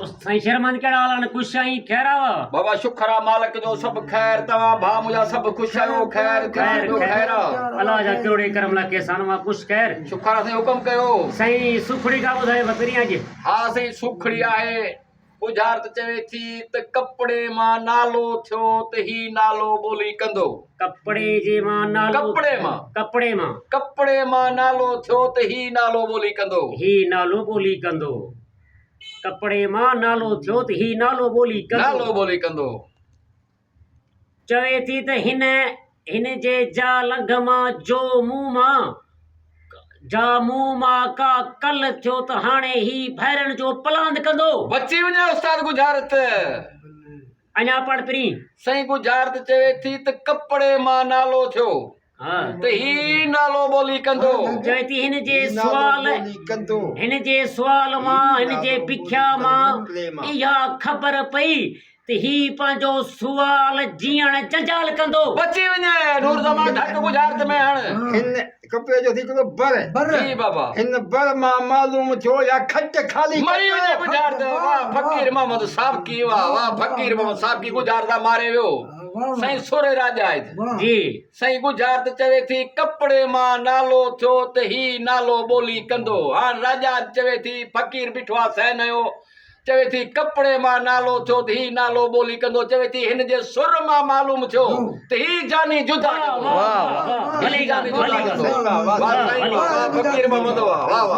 سائين شرمند ڪهڙا حال آهن خوش آهين خير آ بابا شڪر آ مالڪ جو سڀ خير توهان ڀاء منهنجا سڀ خوش آهيو خير خير جو خير آ الله جا ڪروڙين ڪرم لک احسان مان خوش خير شڪر آ سائين حڪم ڪيو سائين سوکڙي ڪا ٻڌايو پرين اڄ ها سائين سوکڙي آهي ڳجهارت چوي ٿي ته ڪپڙي مان نالو ٿيو ته هي نالو ٻولي ڪندو ڪپڙي جي مان نالو ڪپڙي مان ڪپڙي مان ڪپڙي مان نالو ٿيو ته هي نالو ٻولي ڪندو هي نالو ٻولي ڪندو ڪپڙي مان نالو ٿيو ته هي نالو ٻولي ڪندو. نالو ٻولي ڪندو. چوي ٿي ته هن هن جي جا لنگهه مان جو مون مان جا مون مان ڪا ڪل ٿيو ته هاڻي هي ڀائرن جو پلاند ڪندو. بچي وڃي استاد ڳجهارت. اڃا پڙ پرين. سائين ڳجهارت چوي ٿي ته ڪپڙي مان نالو ٿيو. ته هي نالو ٻولي ڪندو. چوي ٿي هن جي سوال هن جي سوال مان هن جي پکيا مان اها خبر پئي ته هي پنهنجو سوال جيئڻ جنجال ڪندو. بچي وڃ نور زمان ڌڪ ڳجهارت ۾ هڻ. هن ڪپڙي جو ٿي ڪندو بر. جي بابا. هن بر مان معلوم ٿيو يا کٽ خالي ڪندو. مري وڃ ڳجهارت واه فقير محمد سابقي واه واه فقير محمد سابقي ڳجهارت ماري ويو سائين سورهيه راڄ آهي. جي. سائين ڳجهارت چوي ٿي، ڪپڙي مان نالو ٿيو ته هي نالو ٻولي ڪندو. هاڻ راڄا چوي ٿي، فقير بيٺو آ سئن هنيو. چوي ٿي، ڪپڙي مان نالو ٿيو ته هي نالو ٻولي ڪندو. چوي ٿي، هن جي سر مان معلوم ٿيو ته هي جاني جدا ڪندو. هي جاني جدا ڪندو. واه سائين واه، واه فقير محمد واه، واه واه.